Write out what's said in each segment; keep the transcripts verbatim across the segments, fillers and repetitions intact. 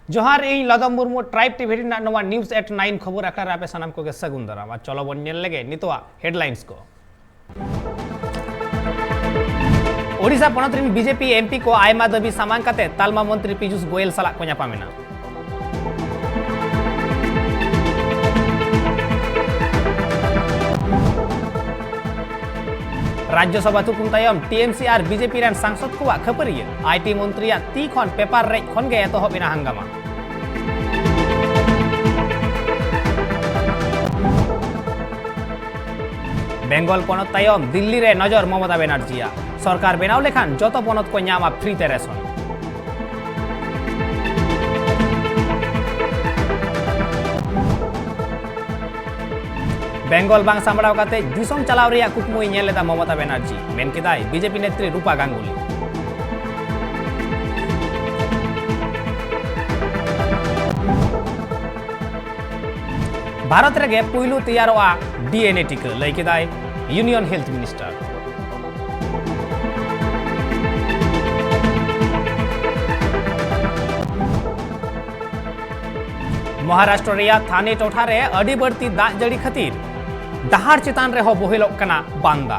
ᱡᱚᱦᱟᱨ, ᱤᱧ ᱞᱚᱫᱚᱢ Murmu. Tribe TV ᱨᱮᱱᱟᱜ ᱱᱚᱣᱟ ᱱᱤᱭᱩᱡᱽ ᱮᱴ ᱱᱟᱭᱤᱱ ᱠᱷᱚᱵᱚᱨ ᱟᱠᱷᱲᱟ ᱨᱮ ᱟᱯᱮ ᱥᱟᱱᱟᱢ ᱠᱚᱜᱮ ᱥᱟᱹᱜᱩᱱ ᱫᱟᱨᱟᱢ᱾ ᱟᱨ ᱪᱚᱞᱚ ᱵᱚᱱ ᱧᱮᱞ ᱞᱮᱜᱮ ᱱᱤᱛᱚᱜᱟᱜ ᱦᱮᱰᱞᱟᱭᱤᱱᱥ ᱠᱚ᱾ ᱳᱰᱤᱥᱟ ᱯᱚᱱᱚᱛ ᱨᱮᱱ ᱵᱤᱡᱮᱯᱤ ᱮᱢᱯᱤ ᱠᱚ ᱟᱭᱢᱟ ᱫᱟᱹᱵᱤ ᱥᱟᱢᱟᱝ ᱠᱟᱛᱮ ᱛᱟᱞᱢᱟ ᱢᱚᱱᱛᱨᱤ ᱯᱤᱡᱩᱥ ᱜᱳᱭᱮᱞ ᱥᱟᱞᱟᱜ ᱠᱚ ᱧᱟᱯᱟᱢ ᱮᱱᱟ᱾ ᱨᱟᱡᱽᱡᱚᱥᱚᱵᱷᱟ ᱛᱷᱩᱠᱩᱢ ᱛᱟᱭᱚᱢ ᱴᱤ ᱮᱢ ᱥᱤ ᱟᱨ ᱵᱤᱡᱮᱯᱤ ᱨᱮᱱ ᱥᱟᱝᱥᱚᱫ ᱠᱚᱣᱟᱜ ᱠᱷᱟᱹᱯᱟᱹᱨᱤᱭᱟᱹ᱾ ᱟᱭ ᱴᱤ ᱢᱚᱱᱛᱨᱤᱭᱟᱜ ᱛᱤ ᱠᱷᱚᱱ ᱯᱮᱯᱟᱨ ᱨᱮᱡ ᱠᱷᱚᱱ ᱜᱮ ᱮᱛᱚᱦᱚᱵ ᱮᱱᱟ ᱦᱟᱝᱜᱟᱢᱟ᱾ ᱵᱮᱝᱜᱚᱞ ᱯᱚᱱᱚᱛ ᱛᱟᱭᱚᱢ ᱫᱤᱞᱞᱤ ᱨᱮ ᱱᱚᱡᱚᱨ ᱢᱚᱢᱚᱛᱟ ᱵᱮᱱᱟᱨᱡᱤᱭᱟᱜ᱾ ᱥᱚᱨᱠᱟᱨ ᱵᱮᱱᱟᱣ ᱞᱮᱠᱷᱟᱱ ᱡᱚᱛᱚ ᱯᱚᱱᱚᱛ ᱠᱚ ᱧᱟᱢᱟ ᱯᱷᱨᱤ ᱛᱮ ᱨᱮᱥᱚᱱ᱾ ᱵᱮᱝᱜᱚᱞ ᱵᱟᱝ ᱥᱟᱢᱵᱲᱟᱣ ᱠᱟᱛᱮ ᱫᱤᱥᱚᱢ ᱪᱟᱞᱟᱣ ᱨᱮᱭᱟᱜ ᱠᱩᱠᱢᱩᱭ ᱧᱮᱞ ᱞᱮᱫᱟ ᱢᱚᱢᱚᱛᱟ ᱵᱮᱱᱟᱨᱡᱤ, ᱢᱮᱱ ᱠᱮᱫᱟᱭ ᱵᱤᱡᱮᱯᱤ ᱱᱮᱛᱨᱤ ᱨᱩᱯᱟ ᱜᱟᱝᱜᱩᱞᱤ᱾ ᱵᱷᱟᱨᱚᱛ ᱨᱮᱜᱮ ᱯᱩᱭᱞᱩ ᱛᱮᱭᱟᱨᱚᱜᱼᱟ ᱰᱤ ᱮᱱ ᱮ ᱴᱤᱠᱟᱹ, ᱞᱟᱹᱭ ᱠᱮᱫᱟᱭ ᱤᱭᱩᱱᱤᱭᱚᱱ ᱦᱮᱞᱛᱷ ᱢᱤᱱᱤᱥᱴᱟᱨ᱾ ᱢᱚᱦᱟᱨᱟᱥᱴᱨᱚ ᱨᱮᱭᱟᱜ ᱛᱷᱟᱱᱮ ᱴᱚᱴᱷᱟ ᱨᱮ ᱟᱹᱰᱤ ᱵᱟᱹᱲᱛᱤ ᱫᱟᱜ ᱡᱟᱹᱲᱤ ᱠᱷᱟᱹᱛᱤᱨ ᱰᱟᱦᱟᱨ ᱪᱮᱛᱟᱱ ᱨᱮᱦᱚᱸ ᱵᱚᱦᱮᱞᱚᱜ ᱠᱟᱱᱟ ᱵᱟᱱᱫᱟ᱾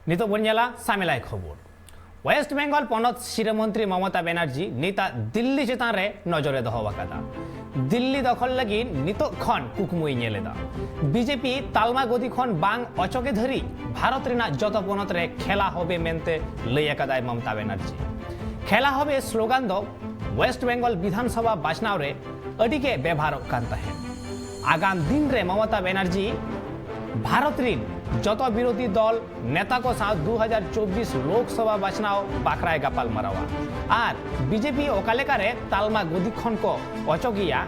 ᱱᱤᱛᱚᱜ ᱵᱚᱱ ᱧᱮᱞᱟ ᱥᱟᱢᱮᱞᱟᱭ ᱠᱷᱚᱵᱚᱨ᱾ ᱳᱭᱮᱥᱴ ᱵᱮᱝᱜᱚᱞ ᱯᱚᱱᱚᱛ ᱥᱤᱨᱟᱹ ᱢᱚᱱᱛᱨᱤ ᱢᱚᱢᱚᱛᱟ ᱵᱮᱱᱟᱨᱡᱤ ᱱᱤᱛᱟᱜ ᱫᱤᱞᱞᱤ ᱪᱮᱛᱟᱱ ᱨᱮ ᱱᱚᱡᱚᱨᱮ ᱫᱚᱦᱚ ᱟᱠᱟᱫᱟ᱾ ᱫᱤᱞᱞᱤ ᱫᱚᱠᱷᱚᱞ ᱞᱟᱹᱜᱤᱫ ᱱᱤᱛᱚᱜ ᱠᱷᱚᱱ ᱠᱩᱠᱢᱩᱭ ᱧᱮᱞ ᱮᱫᱟ᱾ ᱵᱤᱡᱮᱯᱤ ᱛᱟᱞᱢᱟ ᱜᱚᱫᱤ ᱠᱷᱚᱱ ᱵᱟᱝ ᱚᱪᱚᱜᱮ ᱫᱷᱟᱹᱨᱤᱡ ᱵᱷᱟᱨᱚᱛ ᱨᱮᱱᱟᱜ ᱡᱚᱛᱚ ᱯᱚᱱᱚᱛ ᱨᱮ ᱠᱷᱮᱞᱟ ᱦᱚᱵᱮ ᱢᱮᱱᱛᱮ ᱞᱟᱹᱭ ᱟᱠᱟᱫᱟᱭ ᱢᱚᱢᱚᱛᱟ ᱵᱮᱱᱟᱨᱡᱤ᱾ ᱠᱷᱮᱞᱟ ᱦᱚᱵᱮ ᱥᱞᱳᱜᱟᱱ ᱫᱚ ᱳᱭᱮᱥᱴ ᱵᱮᱝᱜᱚᱞ ᱵᱤᱫᱷᱟᱱ ᱥᱚᱵᱷᱟ ᱵᱟᱪᱷᱱᱟᱣ ᱨᱮ ᱟᱹᱰᱤ ᱜᱮ ᱵᱮᱵᱷᱟᱨᱚᱜ ᱠᱟᱱ ᱛᱟᱦᱮᱸᱫ᱾ ᱟᱜᱟᱢ ᱫᱤᱱ ᱨᱮ ᱢᱚᱢᱚᱛᱟ ᱵᱮᱱᱟᱨᱡᱤ ᱵᱷᱟᱨᱚᱛ ᱨᱤᱱ ᱡᱚᱛᱚ ᱵᱤᱨᱳᱫᱷᱤ ᱫᱚᱞ ᱱᱮᱛᱟ ᱠᱚ ᱥᱟᱶ ᱫᱩ ᱦᱟᱡᱟᱨ ᱪᱚᱵᱵᱤᱥ ᱞᱳᱠ ᱥᱚᱵᱷᱟ ᱵᱟᱪᱷᱱᱟᱣ ᱵᱟᱠᱷᱨᱟᱭ ᱜᱟᱯᱟᱞ ᱢᱟᱨᱟᱣᱟ ᱟᱨ ᱵᱤᱡᱮᱯᱤ ᱚᱠᱟ ᱞᱮᱠᱟᱨᱮ ᱛᱟᱞᱢᱟ ᱜᱚᱫᱤ ᱠᱷᱚᱱ ᱠᱚ ᱚᱪᱚᱜᱮᱭᱟ,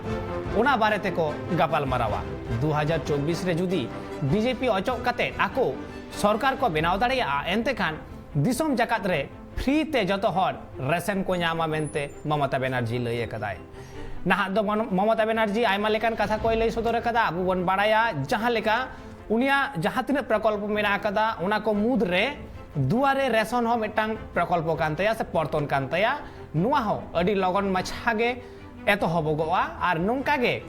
ᱚᱱᱟ ᱵᱟᱨᱮ ᱛᱮᱠᱚ ᱜᱟᱯᱟᱞ ᱢᱟᱨᱟᱣᱟ᱾ ᱫᱩ ᱦᱟᱡᱟᱨ ᱪᱚᱵᱵᱤᱥ ᱨᱮ ᱡᱩᱫᱤ ᱵᱤᱡᱮᱯᱤ ᱚᱪᱚᱜ ᱠᱟᱛᱮ ᱟᱠᱚ ᱥᱚᱨᱠᱟᱨ ᱠᱚ ᱵᱮᱱᱟᱣ ᱫᱟᱲᱮᱭᱟᱜᱼᱟ, ᱮᱱᱛᱮ ᱠᱷᱟᱱ ᱫᱤᱥᱚᱢ ᱡᱟᱠᱟᱛ ᱨᱮ ᱯᱷᱨᱤ ᱛᱮ ᱡᱚᱛᱚ ᱦᱚᱲ ᱨᱮᱥᱚᱱ ᱠᱚ ᱧᱟᱢᱟ ᱢᱮᱱᱛᱮ ᱢᱚᱢᱚᱛᱟ ᱵᱮᱱᱟᱨᱡᱤ ᱞᱟᱹᱭ ᱟᱠᱟᱫᱟᱭ᱾ ᱱᱟᱦᱟᱜ ᱫᱚ ᱢᱚᱱ-, ᱢᱚᱢᱚᱛᱟ ᱵᱮᱱᱟᱨᱡᱤ ᱟᱭᱢᱟ ᱞᱮᱠᱟᱱ ᱠᱟᱛᱷᱟ ᱠᱚᱭ ᱞᱟᱹᱭ ᱥᱚᱫᱚᱨ ᱟᱠᱟᱫᱟ᱾ ᱟᱵᱚ ᱵᱚᱱ ᱵᱟᱲᱟᱭᱟ ᱡᱟᱦᱟᱸ ᱞᱮᱠᱟ ᱩᱱᱤᱭᱟᱜ ᱡᱟᱦᱟᱸ ᱛᱤᱱᱟᱹᱜ ᱯᱨᱚᱠᱚᱞᱯᱚ ᱢᱮᱱᱟᱜ ᱟᱠᱟᱫᱟ, ᱚᱱᱟ ᱠᱚ ᱢᱩᱫᱽ ᱨᱮ ᱫᱩᱣᱟᱨᱮ ᱨᱮᱥᱚᱱ ᱦᱚᱸ ᱢᱤᱫᱴᱟᱝ ᱯᱨᱚᱠᱚᱞᱯᱚ ᱠᱟᱱ ᱛᱟᱭᱟ ᱥᱮ ᱯᱚᱨᱛᱚᱱ ᱠᱟᱱ ᱛᱟᱭᱟ᱾ ᱱᱚᱣᱟ ᱦᱚᱸ ᱟᱹᱰᱤ ᱞᱚᱜᱚᱱ ᱢᱟᱪᱷᱟ ᱜᱮ ᱮᱛᱚᱦᱚᱵᱚᱜᱚᱜᱼᱟ᱾ ᱟᱨ ᱱᱚᱝᱠᱟ ᱜᱮ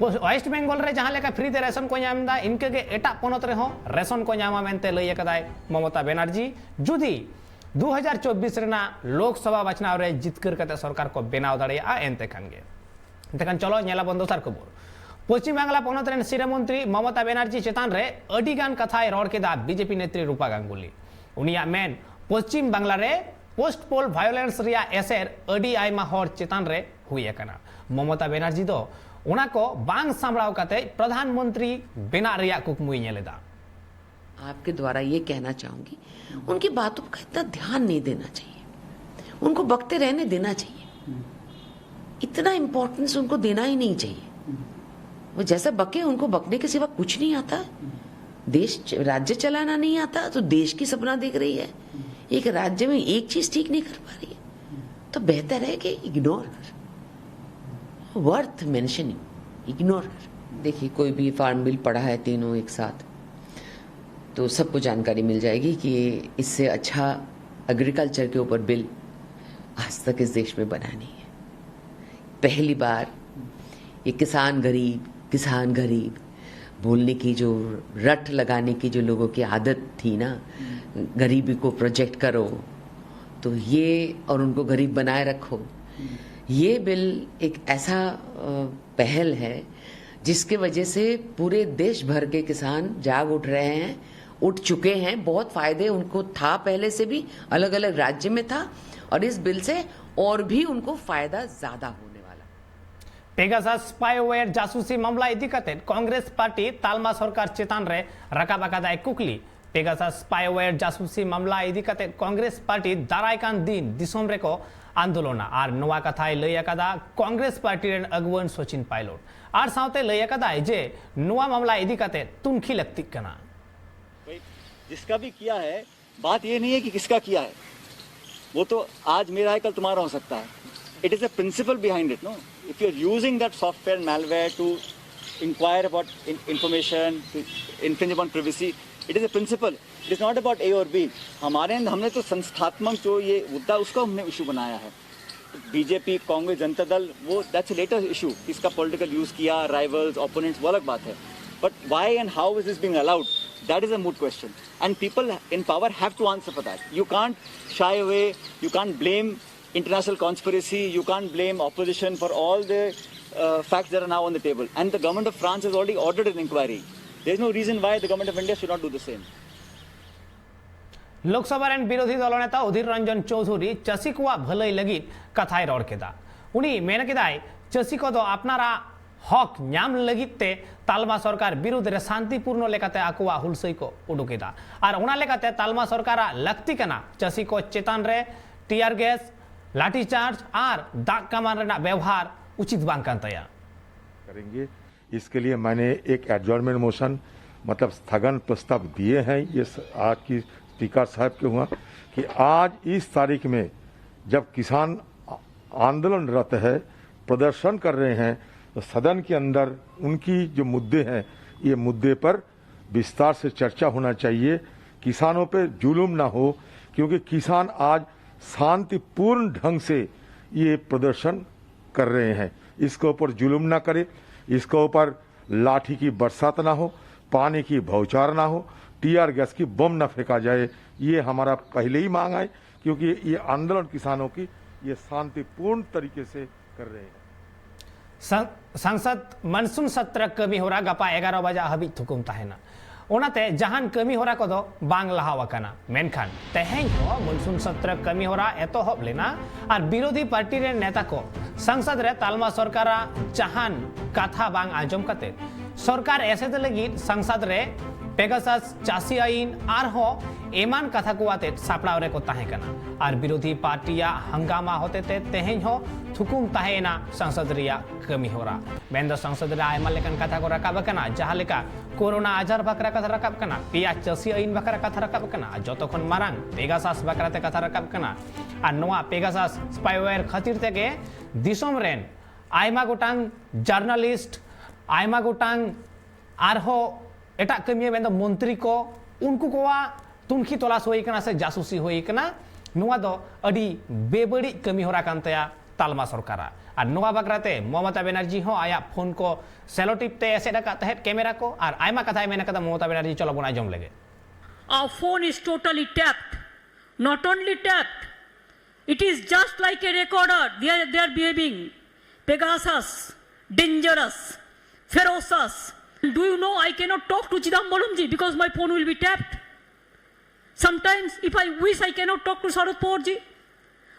ᱳᱭᱮᱥᱴ ᱵᱮᱝᱜᱚᱞ ᱨᱮ ᱡᱟᱦᱟᱸ ᱞᱮᱠᱟ ᱯᱷᱨᱤ ᱛᱮ ᱨᱮᱥᱚᱱ ᱠᱚ ᱧᱟᱢ ᱮᱫᱟ, ᱤᱱᱠᱟᱹ ᱜᱮ ᱮᱴᱟᱜ ᱯᱚᱱᱚᱛ ᱨᱮᱦᱚᱸ ᱨᱮᱥᱚᱱ ᱠᱚ ᱧᱟᱢᱟ ᱢᱮᱱᱛᱮ ᱞᱟᱹᱭ ᱟᱠᱟᱫᱟᱭ ᱢᱚᱢᱚᱛᱟ ᱵᱮᱱᱟᱨᱡᱤ, ᱡᱩᱫᱤ ᱫᱩ ᱦᱟᱡᱟᱨ ᱪᱚᱵᱵᱤᱥ ᱨᱮᱱᱟᱜ ᱞᱳᱠᱥᱚᱵᱷᱟ ᱵᱟᱪᱷᱱᱟᱣ ᱨᱮ ᱡᱤᱛᱠᱟᱹᱨ ᱠᱟᱛᱮ ᱥᱚᱨᱠᱟᱨ ᱠᱚ ᱵᱮᱱᱟᱣ ᱫᱟᱲᱮᱭᱟᱜᱼᱟ᱾ ᱮᱱᱛᱮ ᱠᱷᱟᱱ ᱜᱮ ᱮᱱᱛᱮ ᱠᱷᱟᱱ ᱪᱚᱞᱚ ᱧᱮᱞᱟᱵᱚᱱ ᱫᱚᱥᱟᱨ ᱠᱷᱚᱵᱚᱨ᱾ ᱯᱚᱪᱷᱤᱢ ᱵᱟᱝᱞᱟ ᱯᱚᱱᱚᱛ ᱨᱮᱱ ᱥᱤᱨᱟᱹ ᱢᱚᱱᱛᱨᱤ ᱢᱚᱢᱚᱛᱟ ᱵᱮᱱᱟᱨᱡᱤ ᱪᱮᱛᱟᱱ ᱨᱮ ᱟᱹᱰᱤ ᱜᱟᱱ ᱠᱟᱛᱷᱟᱭ ᱨᱚᱲ ᱠᱮᱫᱟ ᱵᱤᱡᱮᱯᱤ ᱱᱮᱛᱨᱤ ᱨᱩᱯᱟ ᱜᱟᱝᱜᱩᱞᱤ᱾ ᱩᱱᱤᱭᱟᱜ ᱢᱮᱱ, ᱯᱚᱪᱷᱤᱢ ᱵᱟᱝᱞᱟ ᱨᱮ ᱯᱳᱥᱴ ᱯᱳᱞ ᱵᱷᱟᱭᱳᱞᱮᱱᱥ ᱨᱮᱭᱟᱜ ᱮᱥᱮᱨ ᱟᱹᱰᱤ ᱟᱭᱢᱟ ᱦᱚᱲ ᱪᱮᱛᱟᱱ ᱨᱮ ᱦᱩᱭ ᱟᱠᱟᱱᱟ᱾ ᱢᱚᱢᱚᱛᱟ ᱵᱮᱱᱟᱨᱡᱤ ᱫᱚ ᱚᱱᱟ ᱠᱚ ᱵᱟᱝ ᱥᱟᱢᱵᱲᱟᱣ ᱠᱟᱛᱮ ᱯᱨᱚᱫᱷᱟᱱ ᱢᱚᱱᱛᱨᱤ ᱵᱮᱱᱟᱜ ᱨᱮᱭᱟᱜ ᱠᱩᱠᱢᱩᱭ ᱧᱮᱞ ᱮᱫᱟ᱾ आपके द्वारा ये कहना चाहूंगी, उनकी बातों का इतना ध्यान नहीं देना चाहिए, उनको बकते रहने देना चाहिए। इतना इम्पोर्टेंस उनको देना ही नहीं चाहिए। वो जैसा बके, उनको बकने के सिवा कुछ नहीं आता। देश च- राज्य चलाना नहीं आता तो देश की सपना देख रही है। एक राज्य में एक चीज ठीक नहीं कर पा रही है, तो बेहतर है कि इग्नोर कर। वर्थ मेंशनिंग, इग्नोर कर। देखिए, कोई भी फार्म बिल पढ़ा है, तीनों एक साथ, तो सबको जानकारी मिल जाएगी कि इससे अच्छा एग्रीकल्चर के ऊपर बिल आज तक इस देश में बना नहीं है। पहली बार ये किसान गरीब, किसान गरीब बोलने की जो रट लगाने की जो लोगों की आदत थी ना, गरीबी को प्रोजेक्ट करो तो ये, और उनको गरीब बनाए रखो, ये बिल एक ऐसा अ, पहल है जिसके वजह से पूरे देश भर के किसान जाग उठ रहे हैं, उठ चुके हैं। बहुत फायदे उनको था, पहले से भी अलग अलग राज्य में था, और इस बिल से और भी उनको फायदा ज्यादा होने वाला है। ᱯᱮᱜᱟᱥᱟᱥ ᱥᱯᱟᱭᱣᱮᱭᱟᱨ ᱡᱟᱥᱩᱥᱤ ᱢᱟᱢᱞᱟ ᱤᱫᱤ ᱠᱟᱛᱮ ᱠᱚᱝᱜᱨᱮᱥ ᱯᱟᱨᱴᱤ ᱛᱟᱞᱢᱟ ᱥᱚᱨᱠᱟᱨ ᱪᱮᱛᱟᱱ ᱨᱮ ᱨᱟᱠᱟᱵ ᱟᱠᱟᱫᱟᱭ ᱠᱩᱠᱞᱤ᱾ ᱯᱮᱜᱟᱥᱟᱥ ᱥᱯᱟᱭᱣᱮᱭᱟᱨ ᱡᱟᱥᱩᱥᱤ ᱢᱟᱢᱞᱟ ᱤᱫᱤ ᱠᱟᱛᱮ ᱠᱚᱝᱜᱨᱮᱥ ᱯᱟᱨᱴᱤ ᱫᱟᱨᱟᱭ ᱠᱟᱱ ᱫᱤᱱ ᱫᱤᱥᱚᱢ ᱨᱮᱠᱚ ᱟᱱᱫᱳᱞᱚᱱᱟ, ᱟᱨ ᱱᱚᱣᱟ ᱠᱟᱛᱷᱟᱭ ᱞᱟᱹᱭ ᱟᱠᱟᱫᱟ ᱠᱚᱝᱜᱨᱮᱥ ᱯᱟᱨᱴᱤ ᱨᱮᱱ ᱟᱹᱜᱩᱣᱟᱹᱱ ᱥᱚᱪᱤᱱ ᱯᱟᱭᱞᱚᱴ᱾ ᱟᱨ ᱥᱟᱶᱛᱮ ᱞᱟᱹᱭ ᱟᱠᱟᱫᱟᱭ ᱡᱮ ᱱᱚᱣᱟ ᱢᱟᱢᱞᱟ ᱤᱫᱤ ᱠᱟᱛᱮ ᱛᱩᱱᱠᱷᱤ ᱞᱟᱹᱠᱛᱤᱜ ᱠᱟᱱᱟ᱾ भाई, जिसका भी किया है, बात ये नहीं है कि किसका किया है, वो तो आज मेरा है, कल तुम्हारा हो सकता है। It is a principle behind it, no? If you are using that software malware to inquire about in- information, to infringe upon privacy, it is a principle. It is not about A or B. हमारे हमने तो संस्थात्मक जो ये मुद्दा उसको हमने issue बनाया है। बीजेपी, कांग्रेस, जनता दल, वो that's later issue, किसका पॉलिटिकल यूज किया, राइवल्स, ओपोनेंट्स, वो अलग बात है। But why and how is this being allowed? That is a moot question. And people in power have to answer for that. You can't shy away, you can't blame international conspiracy, you can't blame opposition for all the uh, facts that are now on the table. And the government of France has already ordered an inquiry. There's no reason why the government of India should not do the same. Lok Sabha ᱨᱮᱱ ᱵᱤᱨᱳᱫᱷᱤ ᱫᱚᱞ ᱱᱮᱛᱟ ᱚᱫᱷᱤᱨ ᱨᱚᱧᱡᱚᱱ ᱪᱳᱣᱫᱷᱩᱨᱤ ᱪᱟᱹᱥᱤ ᱠᱚᱣᱟᱜ ᱵᱷᱟᱹᱞᱟᱹᱭ ᱞᱟᱹᱜᱤᱫ ᱠᱟᱛᱷᱟᱭ ᱨᱚᱲ ᱠᱮᱫᱟ᱾ ᱩᱱᱤ ᱢᱮᱱ ᱠᱮᱫᱟᱭ, ᱪᱟᱹᱥᱤ ᱠᱚᱫᱚ ᱟᱯᱱᱟᱨᱟᱜ ᱦᱚᱠ ᱧᱟᱢ ᱞᱟᱹᱜᱤᱫ ᱛᱮ ᱛᱟᱞᱢᱟ ᱥᱚᱨᱠᱟᱨ ᱵᱤᱨᱩᱫᱷ ᱨᱮ ᱥᱟᱱᱛᱤᱯᱩᱨᱱᱚ ᱞᱮᱠᱟᱛᱮ ᱟᱠᱚᱣᱟᱜ ᱦᱩᱞᱥᱟᱹᱭ ᱠᱚ ᱩᱰᱩᱠ ᱮᱫᱟ᱾ ᱟᱨ ᱚᱱᱟ ᱞᱮᱠᱟᱛᱮ ᱛᱟᱞᱢᱟ ᱥᱚᱨᱠᱟᱨᱟᱜ ᱞᱟᱹᱠᱛᱤ ᱠᱟᱱᱟ ᱪᱟᱹᱥᱤ ᱠᱚ ᱪᱮᱛᱟᱱ ᱨᱮ ᱴᱤᱭᱟᱨ ᱜᱮᱥ, ᱞᱟᱴᱷᱤ ᱪᱟᱨᱡᱽ ᱟᱨ ᱫᱟᱜ ᱠᱟᱢᱟᱱ ᱨᱮᱱᱟᱜ ᱵᱮᱣᱦᱟᱨ ᱩᱪᱤᱛ ᱵᱟᱝ ᱠᱟᱱ ᱛᱟᱭᱟ᱾ करेंगे। इसके लिए मैंने एक एडजॉर्नमेंट मोशन, मतलब स्थगन प्रस्ताव दिए हैं ये स- आज की स्पीकर साहब के हुआ कि आज इस तारीख में जब किसान आ- आंदोलनरत है, प्रदर्शन कर रहे हैं, तो सदन के अंदर उनकी जो मुद्दे हैं, ये मुद्दे पर विस्तार से चर्चा होना चाहिए। किसानों पे जुल्म ना हो, क्योंकि किसान आज शांतिपूर्ण ढंग से ये प्रदर्शन कर रहे हैं। इसके ऊपर जुल्म ना करें, इसके ऊपर लाठी की बरसात ना हो, पानी की बौछार ना हो, टीयर गैस की बम ना फेंका जाए। ये हमारा पहले ही मांग है, क्योंकि ये आंदोलन किसानों की ये शांतिपूर्ण तरीके से कर रहे हैं। ᱥᱟᱝ- ᱥᱟᱝᱥᱚᱫ ᱢᱚᱱᱥᱩᱱ ᱥᱚᱛᱨᱚ ᱠᱟᱹᱢᱤ ᱦᱚᱨᱟ ᱜᱟᱯᱟ ᱮᱜᱟᱨᱚ ᱵᱟᱡᱟᱜ ᱦᱟᱹᱵᱤᱡ ᱛᱷᱩᱠᱩᱢ ᱛᱟᱦᱮᱱᱟ᱾ ᱚᱱᱟᱛᱮ ᱡᱟᱦᱟᱱ ᱠᱟᱹᱢᱤ ᱦᱚᱨᱟ ᱠᱚᱫᱚ ᱵᱟᱝ ᱞᱟᱦᱟᱣ ᱟᱠᱟᱱᱟ᱾ ᱢᱮᱱᱠᱷᱟᱱ ᱛᱮᱦᱮᱧ ᱦᱚᱸ ᱢᱚᱱᱥᱩᱱ ᱥᱚᱛᱨᱚ ᱠᱟᱹᱢᱤ ᱦᱚᱨᱟ ᱮᱛᱚᱦᱚᱵ ᱞᱮᱱᱟ ᱟᱨ ᱵᱤᱨᱳᱫᱷᱤ ᱯᱟᱨᱴᱤ ᱨᱮᱱ ᱱᱮᱛᱟ ᱠᱚ ᱥᱟᱝᱥᱚᱫ ᱨᱮ ᱛᱟᱞᱢᱟ ᱥᱚᱨᱠᱟᱨᱟᱜ ᱡᱟᱦᱟᱱ ᱠᱟᱛᱷᱟ ᱵᱟᱝ ᱟᱸᱡᱚᱢ ᱠᱟᱛᱮ ᱥᱚᱨᱠᱟᱨ ᱮᱥᱮᱫ ᱞᱟᱹᱜᱤᱫ ᱥᱟᱝᱥᱚᱫ ᱨᱮ ᱯᱮᱜᱟᱥᱟᱥ ᱪᱟᱹᱥᱤ ᱟᱹᱭᱤᱱ ᱟᱨᱦᱚᱸ ᱮᱢᱟᱱ ᱠᱟᱛᱷᱟ ᱠᱚ ᱟᱛᱮ ᱥᱟᱯᱲᱟᱣ ᱨᱮᱠᱚ ᱛᱟᱦᱮᱸ ᱠᱟᱱᱟ᱾ ᱟᱨ ᱵᱤᱨᱳᱫᱷᱤ ᱯᱟᱨᱴᱤᱭᱟᱜ ᱦᱟᱝᱜᱟᱢᱟ ᱦᱚᱛᱮᱛᱮ ᱛᱮᱦᱮᱧ ᱦᱚᱸ ᱛᱷᱩᱠᱩᱢ ᱛᱟᱦᱮᱸᱭᱮᱱᱟ ᱥᱟᱝᱥᱚᱫ ᱨᱮᱭᱟᱜ ᱠᱟᱹᱢᱤ ᱦᱚᱨᱟ᱾ ᱢᱮᱱᱫᱚ ᱥᱟᱝᱥᱚᱫ ᱨᱮ ᱟᱭᱢᱟ ᱞᱮᱠᱟᱱ ᱠᱟᱛᱷᱟ ᱠᱚ ᱨᱟᱠᱟᱵ ᱟᱠᱟᱱᱟ, ᱡᱟᱦᱟᱸ ᱞᱮᱠᱟ ᱠᱳᱨᱳᱱᱟ ᱟᱡᱟᱨ ᱵᱟᱠᱷᱨᱟ ᱠᱟᱛᱷᱟ ᱨᱟᱠᱟᱵ ᱠᱟᱱᱟ, ᱯᱮᱭᱟ ᱪᱟᱹᱥᱤ ᱟᱹᱭᱤᱱ ᱵᱟᱠᱷᱨᱟ ᱠᱟᱛᱷᱟ ᱨᱟᱠᱟᱵ ᱠᱟᱱᱟ, ᱟᱨ ᱡᱚᱛᱚ ᱠᱷᱚᱱ ᱢᱟᱨᱟᱝ ᱯᱮᱜᱟᱥᱟᱥ ᱵᱟᱠᱷᱨᱟ ᱛᱮ ᱠᱟᱛᱷᱟ ᱨᱟᱠᱟᱵ ᱠᱟᱱᱟ᱾ ᱟᱨ ᱱᱚᱣᱟ ᱯᱮᱜᱟᱥᱟᱥ ᱥᱯᱟᱭᱣᱮᱭᱟᱨ ᱠᱷᱟᱹᱛᱤᱨ ᱛᱮᱜᱮ ᱫᱤᱥᱚᱢ ᱨᱮᱱ ᱟᱭᱢᱟ ᱜᱚᱴᱟᱝ ᱡᱟᱨᱱᱟᱞᱤᱥᱴ, ᱟᱭᱢᱟ ᱜᱚᱴᱟᱝ ᱟᱨᱦᱚᱸ ᱮᱴᱟᱜ ᱠᱟᱹᱢᱤᱭᱟᱹ ᱢᱮᱱᱫᱚ ᱢᱚᱱᱛᱨᱤ ᱠᱚ ᱩᱱᱠᱩ ᱠᱚᱣᱟᱜ ᱛᱩᱱᱠᱷᱤ ᱛᱚᱞᱟᱥ ᱦᱩᱭ ᱠᱟᱱᱟ ᱥᱮ ᱡᱟᱥᱩᱥᱤ ᱦᱩᱭ ᱠᱟᱱᱟ, ᱱᱚᱣᱟ ᱫᱚ ᱟᱹᱰᱤ ᱵᱮᱵᱟᱹᱲᱤᱡ ᱠᱟᱹᱢᱤ ᱦᱚᱨᱟ ᱠᱟᱱ ᱛᱟᱭᱟ ᱛᱟᱞᱢᱟ ᱥᱚᱨᱠᱟᱨᱟᱜ᱾ ᱟᱨ ᱱᱚᱣᱟ ᱵᱟᱠᱷᱨᱟ ᱛᱮ ᱢᱚᱢᱚᱛᱟ ᱵᱮᱱᱟᱨᱡᱤ ᱦᱚᱸ ᱟᱭᱟᱜ ᱯᱷᱳᱱ ᱠᱚ ᱥᱮᱞᱳ ᱴᱮᱯ ᱛᱮ ᱮᱥᱮᱫ ᱟᱠᱟᱫ ᱛᱟᱦᱮᱸᱫ ᱠᱮᱢᱮᱨᱟ ᱠᱚ, ᱟᱨ ᱟᱭᱢᱟ ᱠᱟᱛᱷᱟᱭ ᱢᱮᱱ ᱟᱠᱟᱫᱟ ᱢᱚᱢᱚᱛᱟ ᱵᱮᱱᱟᱨᱡᱤ᱾ ᱪᱚᱞᱚ ᱵᱚᱱ ᱟᱸᱡᱚᱢ ᱞᱮᱜᱮ᱾ Our phone is totally tapped. Not only tapped, it is just like a recorder. They are, they are behaving Pegasus, dangerous, ferocious. Do you know I cannot talk to Chidambaramji because my phone will be tapped? Sometimes, if I wish, I cannot talk to Sharad Pawarji.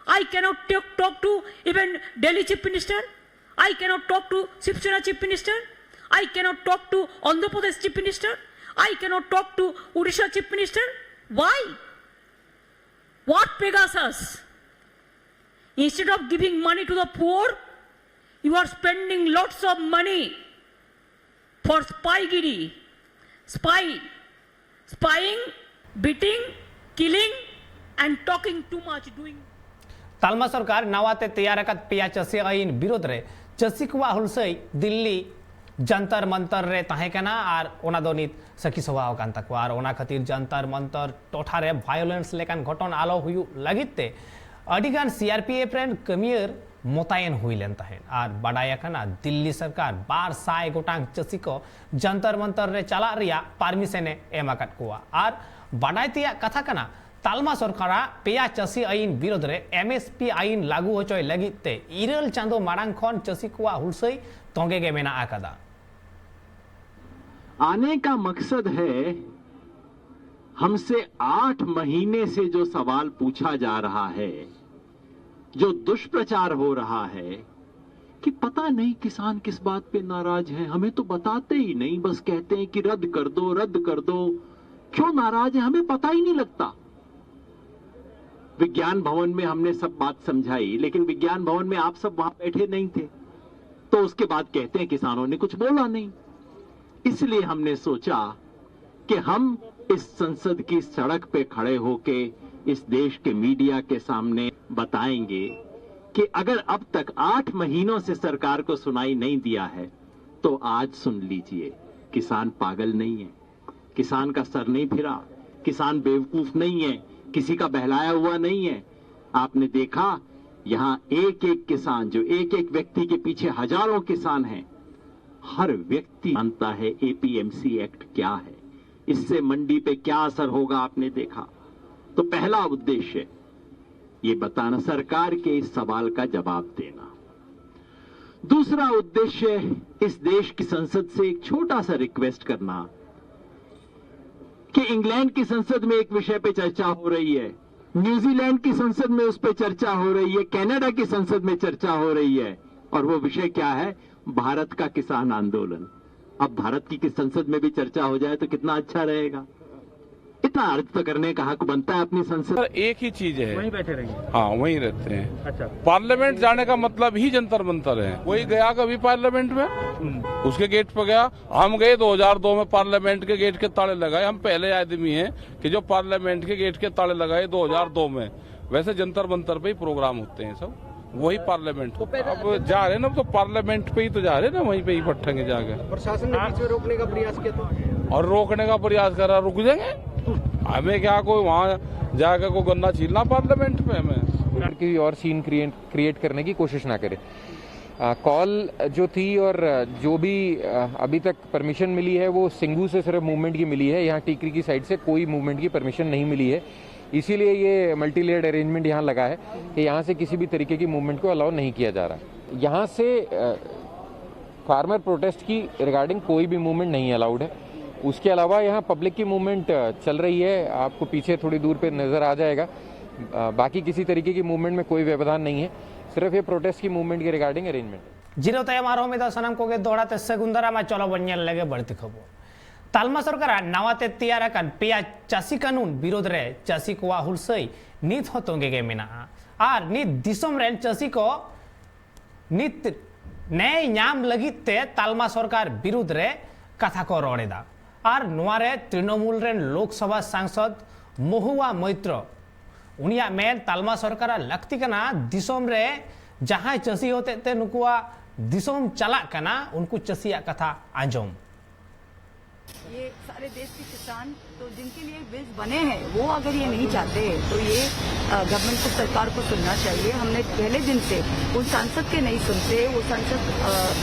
I cannot talk, talk to even Delhi Chief Minister. I cannot talk to Shiv Sena Chief Minister. I cannot talk to Andhra Pradesh Chief Minister. I cannot talk to Odisha Chief Minister. Why? What Pegasus? Instead of giving money to the poor, you are spending lots of money for spygiri, spy, spying, beating, killing, and talking too much, doing. ᱛᱟᱞᱢᱟ ᱥᱚᱨᱠᱟᱨ ᱱᱟᱣᱟ ᱛᱮ ᱛᱮᱭᱟᱨ ᱟᱠᱟᱫ ᱯᱮᱭᱟ ᱪᱟᱹᱥᱤ ᱟᱹᱭᱤᱱ ᱵᱤᱨᱳᱫᱷ ᱨᱮ ᱪᱟᱹᱥᱤ ᱠᱚᱣᱟᱜ ᱦᱩᱞᱥᱟᱹᱭ ᱫᱤᱞᱞᱤ ᱡᱟᱱᱛᱟᱨ ᱢᱟᱱᱛᱟᱨ ᱨᱮ ᱛᱟᱦᱮᱸ ᱠᱟᱱᱟ ᱟᱨ ᱚᱱᱟ ᱫᱚ ᱱᱤᱛ ᱥᱟᱹᱠᱷᱤ ᱥᱚᱵᱷᱟ ᱟᱠᱟᱱ ᱛᱟᱠᱚᱣᱟ᱾ ᱟᱨ ᱚᱱᱟ ᱠᱷᱟᱹᱛᱤᱨ ᱡᱟᱱᱛᱟᱨ ᱢᱟᱱᱛᱟᱨ ᱴᱚᱴᱷᱟ ᱨᱮ ᱵᱷᱟᱭᱳᱞᱮᱱᱥ ᱞᱮᱠᱟᱱ ᱜᱷᱚᱴᱚᱱ ᱟᱞᱚ ᱦᱩᱭᱩᱜ ᱞᱟᱹᱜᱤᱫ ᱛᱮ ᱟᱹᱰᱤᱜᱟᱱ ᱥᱤ ᱟᱨ ᱯᱤ ᱮᱯᱷ ᱨᱮᱱ ᱠᱟᱹᱢᱤᱭᱟᱹ ᱢᱚᱛᱟᱭᱮᱱ ᱦᱩᱭ ᱞᱮᱱ ᱛᱟᱦᱮᱸᱫ᱾ ᱟᱨ ᱵᱟᱰᱟᱭ ᱟᱠᱟᱱᱟ, ᱫᱤᱞᱞᱤ ᱥᱚᱨᱠᱟᱨ ᱵᱟᱨ ᱥᱟᱭ ᱜᱚᱴᱟᱝ ᱪᱟᱹᱥᱤ ᱠᱚ ᱡᱟᱱᱛᱟᱨ ᱢᱟᱱᱛᱟᱨ ᱨᱮ ᱪᱟᱞᱟᱜ ᱨᱮᱭᱟᱜ ᱯᱟᱨᱢᱤᱥᱚᱱ ᱮ ᱮᱢ ᱟᱠᱟᱫ ᱠᱚᱣᱟ᱾ ᱟᱨ ᱵᱟᱰᱟᱭ ᱛᱮᱭᱟᱜ ᱠᱟᱛᱷᱟ ᱠᱟᱱᱟ, ᱛᱟᱞᱢᱟ ᱥᱚᱨᱠᱟᱨᱟᱜ ᱯᱮᱭᱟ ᱪᱟᱹᱥᱤ ᱟᱹᱭᱤᱱ ᱵᱤᱨᱳᱫᱷ ᱨᱮ ᱮᱢ ᱮᱥ ᱯᱤ ᱟᱹᱭᱤᱱ ᱞᱟᱹᱜᱩ ᱦᱚᱪᱚᱭ ᱞᱟᱹᱜᱤᱫ ᱛᱮ ᱤᱨᱟᱹᱞ ᱪᱟᱸᱫᱚ ᱢᱟᱲᱟᱝ ᱠᱷᱚᱱ ᱪᱟᱹᱥᱤ ᱠᱚᱣᱟᱜ ᱦᱩᱞᱥᱟᱹᱭ ᱛᱚᱸᱜᱮ ᱜᱮ ᱢᱮᱱᱟᱜ ᱟᱠᱟᱫᱟ᱾ आने का मकसद है, हमसे आठ महीने से जो सवाल पूछा जा रहा है, जो दुष्प्रचार हो रहा है कि पता नहीं किसान किस बात पे नाराज हैं, हमें तो बताते ही नहीं, बस कहते हैं कि रद्द कर दो, रद्द कर दो। क्यों नाराज हैं, हमें पता ही नहीं लगता। विज्ञान भवन में हमने सब बात समझाई, लेकिन विज्ञान भवन में आप सब वहां बैठे नहीं थे, तो उसके बाद कहते हैं किसानों ने कुछ बोला नहीं। इसलिए हमने सोचा कि हम इस संसद की सड़क पे खड़े होके इस देश के मीडिया के सामने बताएंगे कि अगर अब तक आठ महीनों से सरकार को सुनाई नहीं दिया है, तो आज सुन लीजिए, किसान पागल नहीं है। किसान का सर नहीं फिरा, किसान बेवकूफ नहीं है, किसी का बहलाया हुआ नहीं है। आपने देखा, यहाँ एक एक किसान, जो एक एक व्यक्ति के पीछे हजारों किसान हैं, हर व्यक्ति जानता है एपीएमसी एक्ट क्या है, इससे मंडी पे क्या असर होगा, आपने देखा। तो पहला उद्देश्य ये बताना, सरकार के इस सवाल का जवाब देना। दूसरा उद्देश्य इस देश की संसद से एक छोटा सा रिक्वेस्ट करना कि इंग्लैंड की संसद में एक विषय पे चर्चा हो रही है, न्यूजीलैंड की संसद में उस पर चर्चा हो रही है, कनाडा की संसद में चर्चा हो रही है, और वो विषय क्या है? भारत का किसान आंदोलन। अब भारत की किस संसद में भी चर्चा हो जाए तो कितना अच्छा रहेगा। इतना अर्ज तो करने का हक बनता है अपनी संसद। सर, एक ही चीज है। वहीं बैठे रहेंगे। हाँ, वहीं रहते हैं। अच्छा। पार्लियामेंट जाने का मतलब ही जंतर मंतर है। वही गया कभी पार्लियामेंट में, हम्म। उसके गेट पर गया। हम गए दो हज़ार दो में, पार्लियामेंट के गेट के ताले लगाए। हम पहले आदमी हैं कि जो पार्लियामेंट के गेट के ताले लगाए दो हज़ार दो में। वैसे जंतर मंतर पे ही प्रोग्राम होते हैं सब, वही पार्लियामेंट होता है। अब जा रहे हैं ना, तो पार्लियामेंट पे ही तो जा रहे हैं ना, वहीं पे ही बैठेंगे जाके। प्रशासन ने बीच में रोकने का प्रयास किया था। और रोकने का प्रयास कर रहा, रुक जाएंगे। हमें क्या, कोई वहां जाकर कोई गन्ना छीलना पार्लियामेंट में हमें? की और सीन क्रिएट क्रिएट करने की कोशिश ना करें। कॉल जो थी और जो भी अ, अभी तक परमिशन मिली है, वो सिंगू से सिर्फ मूवमेंट की मिली है। यहाँ टीकरी की साइड से कोई मूवमेंट की परमिशन नहीं मिली है, इसीलिए ये मल्टी लेयर्ड अरेंजमेंट यहाँ लगा है कि यहाँ से किसी भी तरीके की मूवमेंट को अलाउ नहीं किया जा रहा। यहाँ से फार्मर प्रोटेस्ट की रिगार्डिंग कोई भी मूवमेंट नहीं अलाउड है। उसके अलावा यहाँ पब्लिक की मूवमेंट चल रही है, आपको पीछे थोड़ी दूर पे नज़र आ जाएगा। अ, बाकी किसी तरीके की मूवमेंट में कोई व्यवधान नहीं है, सिर्फ ये प्रोटेस्ट की मूवमेंट के रिगार्डिंग अरेंजमेंट है। ᱡᱤᱨᱟᱹᱣ ᱛᱟᱭᱚᱢ ᱟᱨᱦᱚᱸ ᱢᱤᱫ ᱫᱷᱟᱣ ᱥᱟᱱᱟᱢ ᱠᱚᱜᱮ ᱫᱚᱦᱲᱟ ᱛᱮ ᱥᱟᱹᱜᱩᱱ ᱫᱟᱨᱟᱢ᱾ ᱟᱨ ᱪᱚᱞᱚ ᱵᱚᱱ ᱧᱮᱞ ᱞᱮᱜᱮ ᱵᱟᱹᱲᱛᱤ ᱠᱷᱚᱵᱚᱨ᱾ ᱛᱟᱞᱢᱟ ᱥᱚᱨᱠᱟᱨᱟᱜ ᱱᱟᱣᱟ ᱛᱮ ᱛᱮᱭᱟᱨ ᱟᱠᱟᱱ ᱯᱮᱭᱟ ᱪᱟᱹᱥᱤ ᱠᱟᱹᱱᱩᱱ ᱵᱤᱨᱳᱫᱷ ᱨᱮ ᱪᱟᱹᱥᱤ ᱠᱚᱣᱟᱜ ᱦᱩᱞᱥᱟᱹᱭ ᱱᱤᱛ ᱦᱚᱸ ᱛᱚᱸᱜᱮ ᱜᱮ ᱢᱮᱱᱟᱜᱼᱟ᱾ ᱟᱨ ᱱᱤᱛ ᱫᱤᱥᱚᱢ ᱨᱮᱱ ᱪᱟᱹᱥᱤ ᱠᱚ ᱱᱤᱛ ᱱᱮᱭ ᱧᱟᱢ ᱞᱟᱹᱜᱤᱫ ᱛᱮ ᱛᱟᱞᱢᱟ ᱥᱚᱨᱠᱟᱨ ᱵᱤᱨᱩᱫᱷ ᱨᱮ ᱠᱟᱛᱷᱟ ᱠᱚ ᱨᱚᱲ ᱮᱫᱟ᱾ ᱟᱨ ᱱᱚᱣᱟ ᱨᱮ ᱛᱨᱤᱱᱚᱢᱩᱞ ᱨᱮᱱ ᱞᱳᱠᱥᱚᱵᱷᱟ ᱥᱟᱝᱥᱚᱫ ᱢᱚᱦᱩᱣᱟ ᱢᱳᱭᱛᱨᱚ, ᱩᱱᱤᱭᱟᱜ ᱢᱮᱱ, ᱛᱟᱞᱢᱟ ᱥᱚᱨᱠᱟᱨᱟᱜ ᱞᱟᱹᱠᱛᱤ ᱠᱟᱱᱟ ᱫᱤᱥᱚᱢ ᱨᱮ ᱡᱟᱦᱟᱸᱭ ᱪᱟᱹᱥᱤ ᱦᱚᱛᱮᱡ ᱛᱮ ᱱᱩᱠᱩᱣᱟᱜ ᱫᱤᱥᱚᱢ ᱪᱟᱞᱟᱜ ᱠᱟᱱᱟ, ᱩᱱᱠᱩ ᱪᱟᱹᱥᱤᱭᱟᱜ ᱠᱟᱛᱷᱟ ᱟᱸᱡᱚᱢ᱾ ये सारे देश के किसान, तो जिनके लिए बिल्स बने हैं, वो अगर ये नहीं चाहते, तो ये गवर्नमेंट को, सरकार को सुनना चाहिए। हमने पहले दिन से उन सांसद के नहीं सुनते, वो सांसद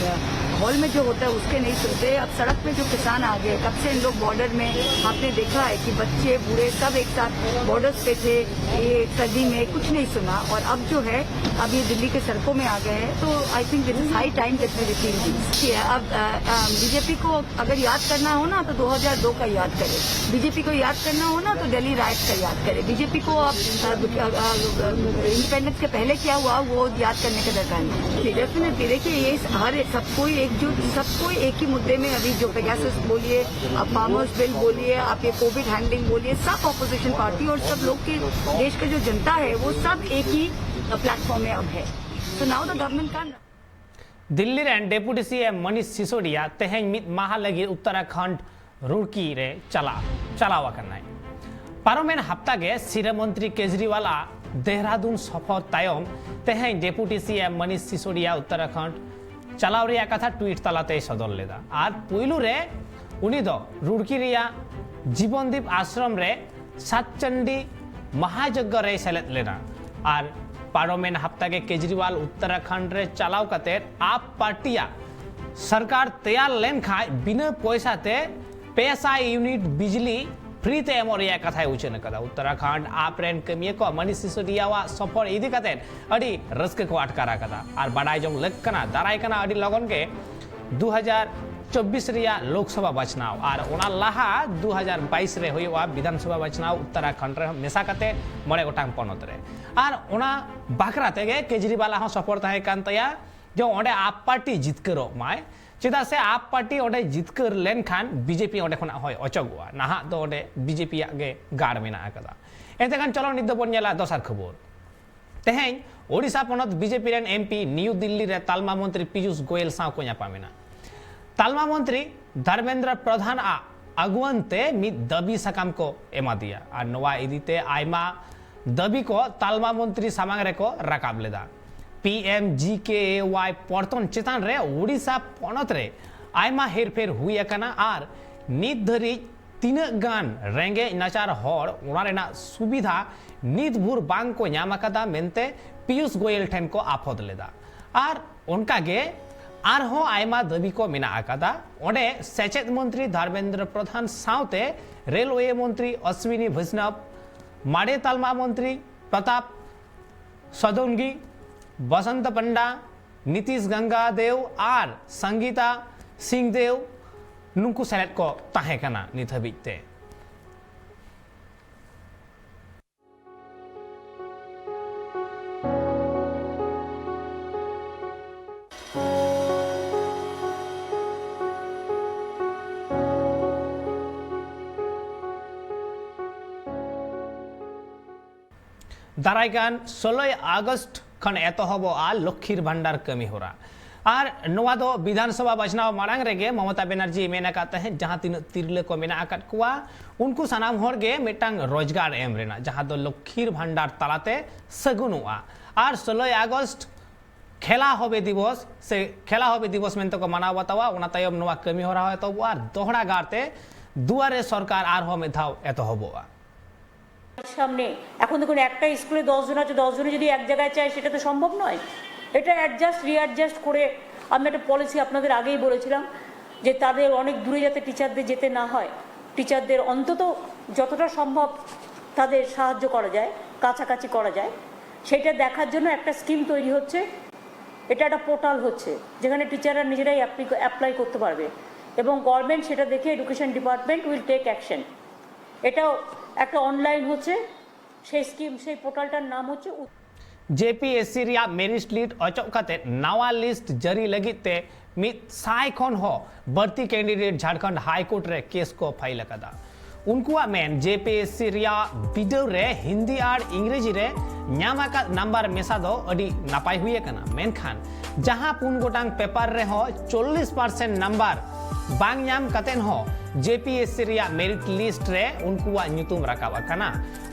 हॉल में जो होता है उसके नहीं सुनते। अब सड़क पे जो किसान आ गए, कब से इन लोग बॉर्डर में, आपने देखा है कि बच्चे बूढ़े सब एक साथ बॉर्डर्स पे थे ये सर्दी में, कुछ नहीं सुना। और अब जो है, अब ये दिल्ली के सड़कों में आ गए हैं। तो I think this is high time that we repeal these। अब बीजेपी को अगर याद करना हो ना, तो दो हज़ार दो का याद करें। बीजेपी को याद करना हो ना, तो दिल्ली राइट्स का याद करें। बीजेपी को अब इंडिपेंडेंस के पहले क्या हुआ, वो याद करने का दरकार नहीं। डेफिनेटली। देखिए, ये हर सबको एकजुट, सबको एक ही मुद्दे में, अभी जो पेगासस बोलिए, आप फार्मर्स बिल बोलिए, आप ये कोविड हैंडलिंग बोलिए, सब अपोजिशन पार्टी और सब लोग के देश का जो जनता है, वो सब एक ही प्लेटफॉर्म में अब है। So now the government can Delhi ᱨᱮᱱ ᱰᱮᱯᱩᱴᱤ ᱥᱤ ᱮᱢ ᱢᱚᱱᱤᱥ ᱥᱤᱥᱳᱰᱤᱭᱟ ᱛᱮᱦᱮᱧ ᱢᱤᱫ ᱢᱟᱦᱟ ᱞᱟᱹᱜᱤᱫ ᱩᱛᱛᱚᱨᱟᱠᱷᱚᱸᱰ ᱨᱩᱲᱠᱤ ᱨᱮ ᱪᱟᱞᱟᱣ ᱪᱟᱞᱟᱣ ᱟᱠᱟᱱᱟᱭ᱾ ᱯᱟᱨᱚᱢᱮᱱ ᱦᱟᱯᱛᱟ ᱜᱮ ᱥᱤᱨᱟᱹ ᱢᱚᱱᱛᱨᱤ ᱠᱮᱡᱨᱤᱣᱟᱞ ᱟᱜ ᱫᱮᱦᱨᱟᱫᱩᱱ ᱥᱚᱯᱷᱚᱨ ᱛᱟᱭᱚᱢ ᱛᱮᱦᱮᱧ ᱰᱮᱯᱩᱴᱤ ᱥᱤ ᱮᱢ ᱢᱚᱱᱤᱥ ᱥᱤᱥᱳᱰᱤᱭᱟ ᱩᱛᱛᱚᱨᱟᱠᱷᱚᱸᱰ ᱪᱟᱞᱟᱣ ᱨᱮᱭᱟᱜ ᱠᱟᱛᱷᱟ ᱴᱩᱭᱤᱴ ᱛᱟᱞᱟᱛᱮᱭ ᱥᱚᱫᱚᱨ ᱞᱮᱫᱟ᱾ ᱟᱨ ᱯᱩᱭᱞᱩ ᱨᱮ ᱩᱱᱤ ᱫᱚ ᱨᱩᱲᱠᱤ ᱨᱮᱭᱟᱜ ᱡᱤᱵᱚᱱᱫᱤᱯ ᱟᱥᱨᱚᱢ ᱨᱮ ᱥᱟᱛᱪᱚᱱᱰᱤ ᱢᱟᱦᱟᱭᱚᱡᱽᱡᱚ ᱨᱮᱭ ᱥᱮᱞᱮᱫ ᱞᱮᱱᱟ᱾ ᱟᱨ ᱯᱟᱨᱚᱢᱮᱱ ᱦᱟᱯᱛᱟ ᱜᱮ ᱠᱮᱡᱨᱤᱣᱟᱞ ᱩᱛᱛᱚᱨᱟᱠᱷᱚᱸᱰ ᱨᱮ ᱪᱟᱞᱟᱣ ᱠᱟᱛᱮ ᱟᱯ ᱯᱟᱨᱴᱤᱭᱟᱜ ᱥᱚᱨᱠᱟᱨ ᱛᱮᱭᱟᱨ ᱞᱮᱱᱠᱷᱟᱱ ᱵᱤᱱᱟᱹ ᱯᱚᱭᱥᱟ ᱛᱮ ᱯᱮ ᱥᱟᱭ ᱤᱭᱩᱱᱤᱴ ᱵᱤᱡᱽᱞᱤ ᱯᱷᱨᱤ ᱛᱮ ᱮᱢᱚᱜ ᱨᱮᱭᱟᱜ ᱠᱟᱛᱷᱟᱭ ᱩᱪᱷᱟᱹᱱ ᱟᱠᱟᱫᱟ᱾ ᱩᱛᱛᱚᱨᱟᱠᱷᱚᱸᱰ ᱟᱯ ᱨᱮᱱ ᱠᱟᱹᱢᱤᱭᱟᱹ ᱠᱚ ᱢᱟᱱᱤᱥ ᱥᱤᱥᱳᱫᱤᱭᱟᱣᱟᱜ ᱥᱚᱯᱷᱚᱞ ᱤᱫᱤ ᱠᱟᱛᱮ ᱟᱹᱰᱤ ᱨᱟᱹᱥᱠᱟᱹ ᱠᱚ ᱟᱴᱠᱟᱨ ᱟᱠᱟᱫᱟ᱾ ᱟᱨ ᱵᱟᱰᱟᱭ ᱡᱚᱝ ᱞᱟᱹᱠ ᱠᱟᱱᱟ, ᱫᱟᱨᱟᱭ ᱠᱟᱱᱟ ᱟᱹᱰᱤ ᱞᱚᱜᱚᱱ ᱜᱮ ᱫᱩ ᱦᱟᱡᱟᱨ ᱪᱚᱵᱵᱤᱥ ᱨᱮᱭᱟᱜ ᱞᱳᱠᱥᱚᱵᱷᱟ ᱵᱟᱪᱷᱱᱟᱣ ᱟᱨ ᱚᱱᱟ ᱞᱟᱦᱟ ᱫᱩ ᱦᱟᱡᱟᱨ ᱵᱟᱭᱤᱥ ᱨᱮ ᱦᱩᱭᱩᱜᱼᱟ ᱵᱤᱫᱷᱟᱱᱥᱚᱵᱷᱟ ᱵᱟᱪᱷᱱᱟᱣ, ᱩᱛᱛᱚᱨᱟᱠᱷᱚᱸᱰ ᱨᱮ ᱢᱮᱥᱟ ᱠᱟᱛᱮ ᱢᱚᱬᱮ ᱜᱚᱴᱟᱝ ᱯᱚᱱᱚᱛ ᱨᱮ᱾ ᱟᱨ ᱚᱱᱟ ᱵᱟᱠᱷᱨᱟ ᱛᱮᱜᱮ ᱠᱮᱡᱨᱤᱣᱟᱞᱟᱜ ᱦᱚᱸ ᱥᱚᱯᱚᱨ ᱛᱟᱦᱮᱸ ᱠᱟᱱ ᱛᱟᱭᱟ ᱡᱮ ᱚᱸᱰᱮ ᱟᱯ ᱯᱟᱨᱴᱤ ᱡᱤᱛᱠᱟᱹᱨᱚᱜ ᱢᱟᱭ, ᱪᱮᱫᱟᱜ ᱥᱮ ᱟᱯ ᱯᱟᱨᱴᱤ ᱚᱸᱰᱮ ᱡᱤᱛᱠᱟᱹᱨ ᱞᱮᱱᱠᱷᱟᱱ ᱵᱤᱡᱮᱯᱤ ᱚᱸᱰᱮ ᱠᱷᱚᱱᱟᱜ ᱦᱚᱸᱭ ᱚᱪᱚᱜᱚᱜᱼᱟ᱾ ᱱᱟᱦᱟᱜ ᱫᱚ ᱚᱸᱰᱮ ᱵᱤᱡᱮᱯᱤᱭᱟᱜ ᱜᱮ ᱜᱟᱲ ᱢᱮᱱᱟᱜ ᱟᱠᱟᱫᱟ᱾ ᱮᱱᱛᱮ ᱠᱷᱟᱱ ᱪᱚᱞᱚ ᱱᱤᱛ ᱫᱚᱵᱚᱱ ᱧᱮᱞᱟ ᱫᱚᱥᱟᱨ ᱠᱷᱚᱵᱚᱨ᱾ ᱛᱮᱦᱮᱧ ᱳᱰᱤᱥᱟ ᱯᱚᱱᱚᱛ ᱵᱤᱡᱮᱯᱤ ᱨᱮᱱ ᱮᱢᱯᱤ ᱱᱤᱭᱩ ᱫᱤᱞᱞᱤ ᱨᱮ ᱛᱟᱞᱢᱟ ᱢᱚᱱᱛᱨᱤ ᱯᱤᱭᱩᱥ ᱜᱳᱭᱮᱞ ᱥᱟᱶ ᱠᱚ ᱧᱟᱯᱟᱢ ᱮᱱᱟ᱾ ᱛᱟᱞᱢᱟ ᱢᱚᱱᱛᱨᱤ ᱫᱷᱚᱨᱢᱮᱱᱫᱨᱚ ᱯᱨᱚᱫᱷᱟᱱ ᱟᱜ ᱟᱹᱜᱩᱣᱟᱹᱱ ᱛᱮ ᱢᱤᱫ ᱫᱟᱹᱵᱤ ᱥᱟᱠᱟᱢ ᱠᱚ ᱮᱢᱟ ᱫᱮᱭᱟ ᱟᱨ ᱱᱚᱣᱟ ᱤᱫᱤ ᱛᱮ ᱟᱭᱢᱟ ᱫᱟᱹᱵᱤ ᱠᱚ ᱛᱟᱞᱢᱟ ᱢᱚᱱᱛᱨᱤ ᱥᱟᱢᱟᱝ ᱨᱮᱠᱚ ᱨᱟᱠᱟᱵ ᱞᱮᱫᱟ᱾ ᱯᱤ ᱮᱢ ᱡᱤ ᱠᱮ ᱮ ᱣᱟᱭ ᱯᱚᱨᱛᱚᱱ ᱪᱮᱛᱟᱱ ᱨᱮ ᱳᱰᱤᱥᱟ ᱯᱚᱱᱚᱛ ᱨᱮ ᱟᱭᱢᱟ ᱦᱮᱨᱯᱷᱮᱨ ᱦᱩᱭ ᱟᱠᱟᱱᱟ ᱟᱨ ᱱᱤᱛ ᱫᱷᱟᱹᱨᱤᱡ ᱛᱤᱱᱟᱹᱜ ᱜᱟᱱ ᱨᱮᱸᱜᱮᱡ ᱱᱟᱪᱟᱨ ᱦᱚᱲ ᱚᱱᱟ ᱨᱮᱱᱟᱜ ᱥᱩᱵᱤᱫᱷᱟ ᱱᱤᱛ ᱵᱷᱳᱨ ᱵᱟᱝ ᱠᱚ ᱧᱟᱢ ᱟᱠᱟᱫᱟ ᱢᱮᱱᱛᱮ ᱯᱤᱭᱩᱥ ᱜᱳᱭᱮᱞ ᱴᱷᱮᱱ ᱠᱚ ᱟᱯᱚᱫ ᱞᱮᱫᱟ᱾ ᱟᱨ ᱚᱱᱠᱟ ᱜᱮ ᱟᱨᱦᱚᱸ ᱟᱭᱢᱟ ᱫᱟᱹᱵᱤ ᱠᱚ ᱢᱮᱱᱟᱜ ᱟᱠᱟᱫᱟ᱾ ᱚᱸᱰᱮ ᱥᱮᱪᱮᱫ ᱢᱚᱱᱛᱨᱤ ᱫᱷᱚᱨᱢᱮᱱᱫᱨᱚ ᱯᱨᱚᱫᱷᱟᱱ ᱥᱟᱶᱛᱮ ᱨᱮᱞᱣᱮ ᱢᱚᱱᱛᱨᱤ ᱚᱥᱣᱤᱱᱤ ᱵᱷᱟᱹᱥᱱᱟᱵᱽ, ᱢᱟᱰᱮ ᱛᱟᱞᱢᱟ ᱢᱚᱱᱛᱨᱤ ᱯᱨᱚᱛᱟᱯ ᱥᱚᱫᱚᱝᱜᱤ, ᱵᱚᱥᱚᱱᱛ ᱯᱟᱱᱰᱟ, ᱱᱤᱛᱤᱥ ᱜᱟᱝᱜᱟ ᱫᱮᱣ ᱟᱨ ᱥᱚᱝᱜᱤᱛᱟ ᱥᱤᱝ ᱫᱮᱣ ᱱᱩᱠᱩ ᱥᱮᱞᱮᱫ ᱠᱚ ᱛᱟᱦᱮᱸ ᱠᱟᱱᱟ ᱱᱤᱛ ᱦᱟᱹᱵᱤᱡ ᱛᱮ᱾ ᱫᱟᱨᱟᱭ ᱠᱟᱱ ᱥᱳᱞᱳᱭ ᱟᱜᱚᱥᱴ ᱠᱷᱚᱱ ᱮᱛᱚᱦᱚᱵᱚᱜᱼᱟ ᱞᱚᱠᱠᱷᱤᱨ ᱵᱷᱟᱱᱰᱟᱨ ᱠᱟᱹᱢᱤ ᱦᱚᱨᱟ᱾ ᱟᱨ ᱱᱚᱣᱟ ᱫᱚ ᱵᱤᱫᱷᱟᱱ ᱥᱚᱵᱷᱟ ᱵᱟᱪᱷᱱᱟᱣ ᱢᱟᱲᱟᱝ ᱨᱮᱜᱮ ᱢᱚᱢᱚᱛᱟ ᱵᱮᱱᱟᱨᱡᱤ ᱢᱮᱱ ᱟᱠᱟᱫ ᱛᱟᱦᱮᱸᱫ, ᱡᱟᱦᱟᱸ ᱛᱤᱱᱟᱹᱜ ᱛᱤᱨᱞᱟᱹ ᱠᱚ ᱢᱮᱱᱟᱜ ᱟᱠᱟᱫ ᱠᱚᱣᱟ, ᱩᱱᱠᱩ ᱥᱟᱱᱟᱢ ᱦᱚᱲ ᱜᱮ ᱢᱤᱫᱴᱟᱝ ᱨᱳᱡᱽᱜᱟᱨ ᱮᱢ ᱨᱮᱱᱟᱜ, ᱡᱟᱦᱟᱸ ᱫᱚ ᱞᱚᱠᱠᱷᱤᱨ ᱵᱷᱟᱱᱰᱟᱨ ᱛᱟᱞᱟᱛᱮ ᱥᱟᱹᱜᱩᱱᱚᱜᱼᱟ᱾ ᱟᱨ ᱥᱳᱞᱳᱭ ᱟᱜᱚᱥᱴ ᱠᱷᱮᱞᱟ ᱦᱚᱵᱮ ᱫᱤᱵᱚᱥ ᱥᱮ ᱠᱷᱮᱞᱟ ᱦᱚᱵᱮ ᱫᱤᱵᱚᱥ ᱢᱮᱱᱛᱮ ᱠᱚ ᱢᱟᱱᱟᱣ ᱵᱟᱛᱟᱣᱟ᱾ ᱚᱱᱟ ᱛᱟᱭᱚᱢ ᱱᱚᱣᱟ ᱠᱟᱹᱢᱤ ᱦᱚᱨᱟ ᱦᱚᱸ ᱮᱛᱚᱦᱚᱵᱚᱜᱼᱟ ᱟᱨ ᱫᱚᱦᱲᱟ ᱜᱟᱨᱛᱮ ᱫᱩᱣᱟᱨᱮ ᱥᱚᱨᱠᱟᱨ ᱟᱨᱦᱚᱸ ᱢᱤᱫ ᱫᱷᱟᱣ ᱮᱛᱚᱦᱚᱵᱚᱜᱼᱟ᱾ সামনে এখন দেখুন, একটা স্কুলে দশ জন আছে, দশ জনে যদি এক জায়গায় চায়, সেটা তো সম্ভব নয়। এটা অ্যাডজাস্ট রিঅ্যাডজাস্ট করে আমি একটা পলিসি আপনাদের আগেই বলেছিলাম যে তাদের অনেক দূরে যাতে টিচারদের যেতে না হয়, টিচারদের অন্তত যতটা সম্ভব তাদের সাহায্য করা যায়, কাছাকাছি করা যায়, সেটা দেখার জন্য একটা স্কিম তৈরি হচ্ছে। এটা একটা পোর্টাল হচ্ছে, যেখানে টিচাররা নিজেরাই অ্যাপ্লাই করতে পারবে এবং গভর্নমেন্ট সেটা দেখে, education department will take action. এটাও একটা অনলাইন হচ্ছে, সেই স্কিম, সেই পোর্টালটার নাম হচ্ছে উৎ- ᱡᱮ ᱯᱤ ᱮᱥ ᱥᱤ ᱨᱮᱭᱟᱜ ᱢᱮᱨᱤᱴ ᱞᱤᱥᱴ ᱚᱪᱚᱜ ᱠᱟᱛᱮ ᱱᱟᱣᱟ ᱞᱤᱥᱴ ᱡᱟᱹᱨᱤ ᱞᱟᱹᱜᱤᱫ ᱛᱮ ᱢᱤᱫ ᱥᱟᱭ ᱠᱷᱚᱱ ᱦᱚᱸ ᱵᱟᱹᱲᱛᱤ ᱠᱮᱱᱰᱤᱰᱮᱴ ᱡᱷᱟᱲᱠᱷᱚᱸᱰ ᱦᱟᱭ ᱠᱳᱨᱴ ᱨᱮ ᱠᱮᱥ ᱠᱚ ᱯᱷᱟᱭᱤᱞ ᱟᱠᱟᱫᱟ᱾ ᱩᱱᱠᱩᱣᱟᱜ ᱢᱮᱱ, ᱡᱮ ᱯᱤ ᱮᱥ ᱥᱤ ᱨᱮᱭᱟᱜ ᱵᱤᱰᱟᱹᱣ ᱨᱮ ᱦᱤᱱᱫᱤ ᱟᱨ ᱤᱝᱨᱮᱡᱤ ᱨᱮ ᱧᱟᱢ ᱟᱠᱟᱫ ᱱᱟᱢᱵᱟᱨ ᱢᱮᱥᱟ ᱫᱚ ᱟᱹᱰᱤ ᱱᱟᱯᱟᱭ ᱦᱩᱭ ᱟᱠᱟᱱᱟ, ᱢᱮᱱᱠᱷᱟᱱ ᱡᱟᱦᱟᱸ ᱯᱩᱱ ᱜᱚᱴᱟᱝ ᱯᱮᱯᱟᱨ ᱨᱮᱦᱚᱸ ᱪᱚᱞᱞᱤᱥ ᱯᱟᱨᱥᱮᱱᱴ ᱱᱟᱢᱵᱟᱨ ᱵᱟᱝ ᱧᱟᱢ ᱠᱟᱛᱮ ᱦᱚᱸ ᱡᱮ ᱯᱤ ᱮᱥ ᱥᱤ ᱨᱮᱭᱟᱜ ᱢᱮᱨᱤᱴ ᱞᱤᱥᱴ ᱨᱮ ᱩᱱᱠᱩᱣᱟᱜ ᱧᱩᱛᱩᱢ ᱨᱟᱠᱟᱵ ᱟᱠᱟᱱᱟ᱾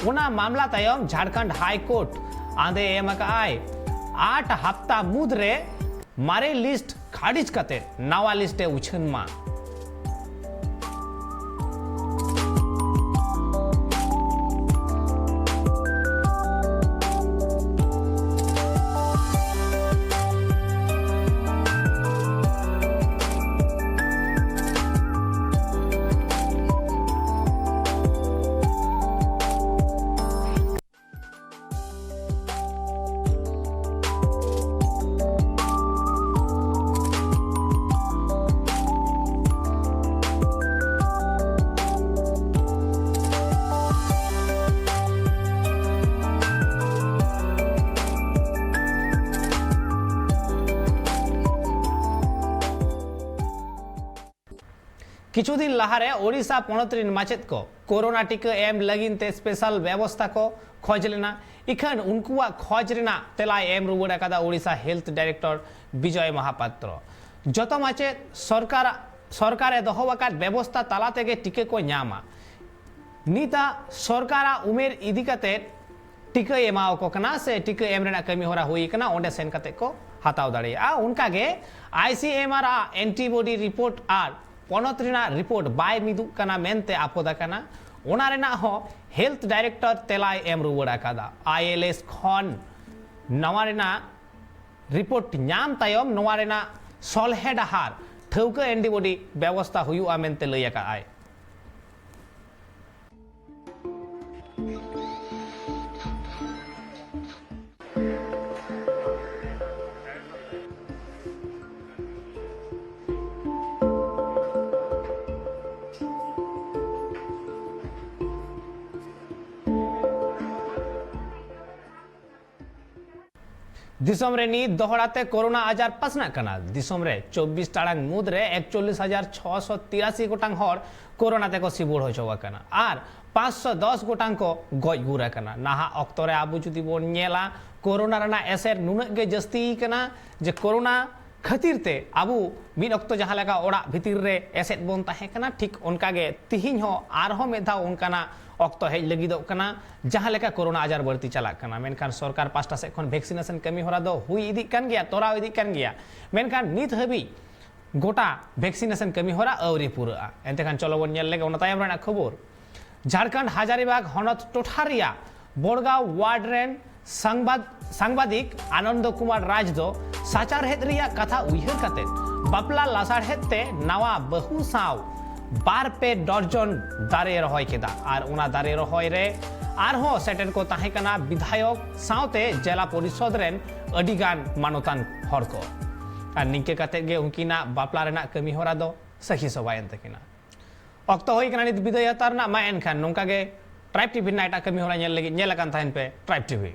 ᱚᱱᱟ ᱢᱟᱢᱞᱟ ᱛᱟᱭᱚᱢ ᱡᱷᱟᱲᱠᱷᱚᱸᱰ ᱦᱟᱭ ᱠᱳᱨᱴ ᱟᱸᱫᱮ ᱮᱢ ᱟᱠᱟᱫ ᱟᱭ, ᱟᱴ ᱦᱟᱯᱛᱟ ᱢᱩᱫᱽ ᱨᱮ ᱢᱟᱨᱮ ᱞᱤᱥᱴ ᱠᱷᱟᱨᱤᱡ ᱠᱟᱛᱮ ᱱᱟᱣᱟ ᱞᱤᱥᱴ ᱮ ᱩᱪᱷᱟᱹᱱ ᱢᱟ᱾ ᱠᱤᱪᱷᱩ ᱫᱤᱱ ᱞᱟᱦᱟᱨᱮ ᱳᱰᱤᱥᱟ ᱯᱚᱱᱚᱛ ᱨᱤᱱ ᱢᱟᱪᱮᱫ ᱠᱚ ᱠᱳᱨᱳᱱᱟ ᱴᱤᱠᱟᱹ ᱮᱢ ᱞᱟᱹᱜᱤᱫ ᱛᱮ ᱥᱯᱮᱥᱟᱞ ᱵᱮᱵᱚᱥᱛᱷᱟ ᱠᱚ ᱠᱷᱚᱡᱽ ᱞᱮᱱᱟ᱾ ᱤᱠᱷᱟᱹᱱ ᱩᱱᱠᱩᱣᱟᱜ ᱠᱷᱚᱡᱽ ᱨᱮᱱᱟᱜ ᱛᱮᱞᱟᱭ ᱮᱢ ᱨᱩᱣᱟᱹᱲ ᱟᱠᱟᱫᱟ ᱳᱰᱤᱥᱟ ᱦᱮᱞᱛᱷ ᱰᱟᱭᱨᱮᱠᱴᱚᱨ ᱵᱤᱡᱚᱭ ᱢᱟᱦᱟᱯᱟᱛᱨᱚ᱾ ᱡᱚᱛᱚ ᱢᱟᱪᱮᱫ ᱥᱚᱨᱠᱟᱨ, ᱥᱚᱨᱠᱟᱨᱮ ᱫᱚᱦᱚ ᱟᱠᱟᱫ ᱵᱮᱵᱚᱥᱛᱷᱟ ᱛᱟᱞᱟ ᱛᱮᱜᱮ ᱴᱤᱠᱟᱹ ᱠᱚ ᱧᱟᱢᱟ᱾ ᱱᱤᱛᱟᱜ ᱥᱚᱨᱠᱟᱨᱟᱜ ᱩᱢᱮᱨ ᱤᱫᱤ ᱠᱟᱛᱮ ᱴᱤᱠᱟᱹᱭ ᱮᱢᱟᱣᱟᱠᱚ ᱠᱟᱱᱟ ᱥᱮ ᱴᱤᱠᱟᱹ ᱮᱢ ᱨᱮᱱᱟᱜ ᱠᱟᱹᱢᱤ ᱦᱚᱨᱟ ᱦᱩᱭ ᱟᱠᱟᱱᱟ, ᱚᱸᱰᱮ ᱥᱮᱱ ᱠᱟᱛᱮ ᱠᱚ ᱦᱟᱛᱟᱣ ᱫᱟᱲᱮᱭᱟᱜᱼᱟ᱾ ᱚᱱᱠᱟᱜᱮ ᱟᱭᱥᱤᱮᱢᱟᱨ ᱟᱜ ᱮᱱᱴᱤᱵᱚᱰᱤ ᱨᱤᱯᱳᱨᱴ ᱟᱨ ᱯᱚᱱᱚᱛ ᱨᱮᱱᱟᱜ ᱨᱤᱯᱳᱨᱴ ᱵᱟᱭ ᱢᱤᱫᱩᱜ ᱠᱟᱱᱟ ᱢᱮᱱᱛᱮ ᱟᱯᱚᱫ ᱟᱠᱟᱱᱟ᱾ ᱚᱱᱟ ᱨᱮᱱᱟᱜ ᱦᱚᱸ ᱦᱮᱞᱛᱷ ᱰᱟᱭᱨᱮᱠᱴᱚᱨ ᱛᱮᱞᱟᱭ ᱮᱢ ᱨᱩᱣᱟᱹᱲ ᱟᱠᱟᱫᱟ᱾ ᱟᱭᱮᱞᱮᱥ ᱠᱷᱚᱱ ᱱᱟᱣᱟ ᱨᱮᱱᱟᱜ ᱨᱤᱯᱳᱨᱴ ᱧᱟᱢ ᱛᱟᱭᱚᱢ ᱱᱚᱣᱟ ᱨᱮᱱᱟᱜ ᱥᱚᱞᱦᱮ ᱰᱟᱦᱟᱨ ᱴᱷᱟᱹᱣᱠᱟᱹ ᱮᱱᱰᱤᱵᱚᱰᱤ ᱵᱮᱵᱚᱥᱛᱷᱟ ᱦᱩᱭᱩᱜᱼᱟ ᱢᱮᱱᱛᱮ ᱞᱟᱹᱭ ᱟᱠᱟᱫ ᱟᱭ᱾ ᱫᱤᱥᱚᱢ ᱨᱮ ᱱᱤᱛ ᱫᱚᱦᱲᱟ ᱛᱮ ᱠᱳᱨᱳᱱᱟ ᱟᱡᱟᱨ ᱯᱟᱥᱱᱟᱜ ᱠᱟᱱᱟ᱾ ᱫᱤᱥᱚᱢ ᱨᱮ ᱪᱚᱵᱵᱤᱥ ᱴᱟᱲᱟᱝ ᱢᱩᱫᱽ ᱨᱮ ᱮᱠᱪᱚᱞᱞᱤᱥ ᱦᱟᱡᱟᱨ ᱪᱷᱚᱥᱚ ᱛᱤᱨᱟᱥᱤ ᱜᱚᱴᱟᱝ ᱦᱚᱲ ᱠᱳᱨᱳᱱᱟ ᱛᱮᱠᱚ ᱥᱤᱵᱩᱲ ᱦᱚᱪᱚ ᱟᱠᱟᱱᱟ ᱟᱨ ᱯᱟᱸᱪᱥᱚ ᱫᱚᱥ ᱜᱚᱴᱟᱝ ᱠᱚ ᱜᱚᱡ ᱜᱩᱨ ᱟᱠᱟᱱᱟ᱾ ᱱᱟᱦᱟᱜ ᱚᱠᱛᱚ ᱨᱮ ᱟᱵᱚ ᱡᱩᱫᱤ ᱵᱚᱱ ᱧᱮᱞᱟ, ᱠᱳᱨᱳᱱᱟ ᱨᱮᱱᱟᱜ ᱮᱥᱮᱨ ᱱᱩᱱᱟᱹᱜ ᱜᱮ ᱡᱟᱹᱥᱛᱤ ᱠᱟᱱᱟ ᱡᱮ ᱠᱳᱨᱳᱱᱟ ᱠᱷᱟᱹᱛᱤᱨ ᱛᱮ ᱟᱵᱚ ᱢᱤᱫ ᱚᱠᱛᱚ ᱡᱟᱦᱟᱸ ᱞᱮᱠᱟ ᱚᱲᱟᱜ ᱵᱷᱤᱛᱤᱨ ᱨᱮ ᱮᱥᱮᱫ ᱵᱚᱱ ᱛᱟᱦᱮᱸ ᱠᱟᱱᱟ, ᱴᱷᱤᱠ ᱚᱱᱠᱟ ᱜᱮ ᱛᱤᱦᱤᱧ ᱦᱚᱸ ᱟᱨᱦᱚᱸ ᱢᱤᱫ ᱫᱷᱟᱣ ᱚᱱᱠᱟᱱᱟᱜ ᱚᱠᱛᱚ ᱦᱮᱡ ᱞᱟᱹᱜᱤᱫᱚᱜ ᱠᱟᱱᱟ, ᱡᱟᱦᱟᱸ ᱞᱮᱠᱟ ᱠᱳᱨᱳᱱᱟ ᱟᱡᱟᱨ ᱵᱟᱹᱲᱛᱤ ᱪᱟᱞᱟᱜ ᱠᱟᱱᱟ᱾ ᱢᱮᱱᱠᱷᱟᱱ ᱥᱚᱨᱠᱟᱨ ᱯᱟᱥᱴᱟ ᱥᱮᱫ ᱠᱷᱚᱱ ᱵᱷᱮᱠᱥᱤᱱᱮᱥᱚᱱ ᱠᱟᱹᱢᱤ ᱦᱚᱨᱟ ᱫᱚ ᱦᱩᱭ ᱤᱫᱤᱜ ᱠᱟᱱ ᱜᱮᱭᱟ, ᱛᱚᱨᱟᱣ ᱤᱫᱤᱜ ᱠᱟᱱ ᱜᱮᱭᱟ, ᱢᱮᱱᱠᱷᱟᱱ ᱱᱤᱛ ᱦᱟᱹᱵᱤᱡ ᱜᱚᱴᱟ ᱵᱷᱮᱠᱥᱤᱱᱮᱥᱚᱱ ᱠᱟᱹᱢᱤ ᱦᱚᱨᱟ ᱟᱹᱣᱨᱤ ᱯᱩᱨᱟᱹᱜᱼᱟ᱾ ᱮᱱᱛᱮ ᱠᱷᱟᱱ ᱪᱚᱞᱚ ᱵᱚᱱ ᱧᱮᱞ ᱞᱮᱜᱮ ᱚᱱᱟ ᱛᱟᱭᱚᱢ ᱨᱮᱱᱟᱜ ᱠᱷᱚᱵᱚᱨ᱾ ᱡᱷᱟᱲᱠᱷᱚᱸᱰ ᱦᱟᱡᱟᱨᱤᱵᱟᱜᱽ ᱦᱚᱱᱚᱛ ᱴᱚᱴᱷᱟ ᱨᱮᱭᱟᱜ ᱵᱚᱲᱜᱟᱸᱣ ᱣᱟᱨᱰ ᱨᱮᱱ ᱥᱟᱝᱵᱟᱫ-, ᱥᱟᱝᱵᱟᱫᱤᱠ ᱟᱱᱚᱱᱫᱚ ᱠᱩᱢᱟᱨ ᱨᱟᱡᱽ ᱫᱚ ᱥᱟᱪᱟᱨᱦᱮᱫ ᱨᱮᱭᱟᱜ ᱠᱟᱛᱷᱟ ᱩᱭᱦᱟᱹᱨ ᱠᱟᱛᱮ ᱵᱟᱯᱞᱟ ᱞᱟᱥᱟᱲᱦᱮᱫ ᱛᱮ ᱱᱟᱣᱟ ᱵᱟᱹᱦᱩ ᱥᱟᱶ ᱵᱟᱨ ᱯᱮ ᱰᱚᱨᱡᱚᱱ ᱫᱟᱨᱮ ᱨᱚᱦᱚᱭ ᱠᱮᱫᱟ ᱟᱨ ᱚᱱᱟ ᱫᱟᱨᱮ ᱨᱚᱦᱚᱭ ᱨᱮ ᱟᱨᱦᱚᱸ ᱥᱮᱴᱮᱨ ᱠᱚ ᱛᱟᱦᱮᱸ ᱠᱟᱱᱟ ᱵᱤᱫᱷᱟᱭᱚᱠ ᱥᱟᱶᱛᱮ ᱡᱮᱞᱟ ᱯᱚᱨᱤᱥᱚᱫ ᱨᱮᱱ ᱟᱹᱰᱤ ᱜᱟᱱ ᱢᱟᱱᱚᱛᱟᱱ ᱦᱚᱲ ᱠᱚ᱾ ᱟᱨ ᱱᱤᱝᱠᱟᱹ ᱠᱟᱛᱮ ᱜᱮ ᱩᱱᱠᱤᱱᱟᱜ ᱵᱟᱯᱞᱟ ᱨᱮᱱᱟᱜ ᱠᱟᱹᱢᱤ ᱦᱚᱨᱟ ᱫᱚ ᱥᱟᱹᱠᱷᱤ ᱥᱚᱵᱷᱟᱭᱮᱱ ᱛᱟᱹᱠᱤᱱᱟ᱾ ᱚᱠᱛᱚ ᱦᱩᱭ ᱠᱟᱱᱟ ᱱᱤᱛ ᱵᱤᱫᱟᱹᱭ ᱦᱟᱛᱟᱣ ᱨᱮᱱᱟᱜ᱾ ᱢᱟ ᱮᱱᱠᱷᱟᱱ ᱱᱚᱝᱠᱟ ᱜᱮ ᱴᱨᱟᱭᱤᱵᱽ ᱴᱤᱵᱷᱤ ᱨᱮᱱᱟᱜ ᱮᱴᱟᱜ ᱠᱟᱹᱢᱤ ᱦᱚᱨᱟ ᱧᱮᱞ ᱞᱟᱹᱜᱤᱫ ᱧᱮᱞ ᱟᱠᱟᱱ ᱛᱟᱦᱮᱱ ᱯᱮ ᱴᱨᱟᱭᱤᱵᱽ ᱴᱤᱵᱷᱤ᱾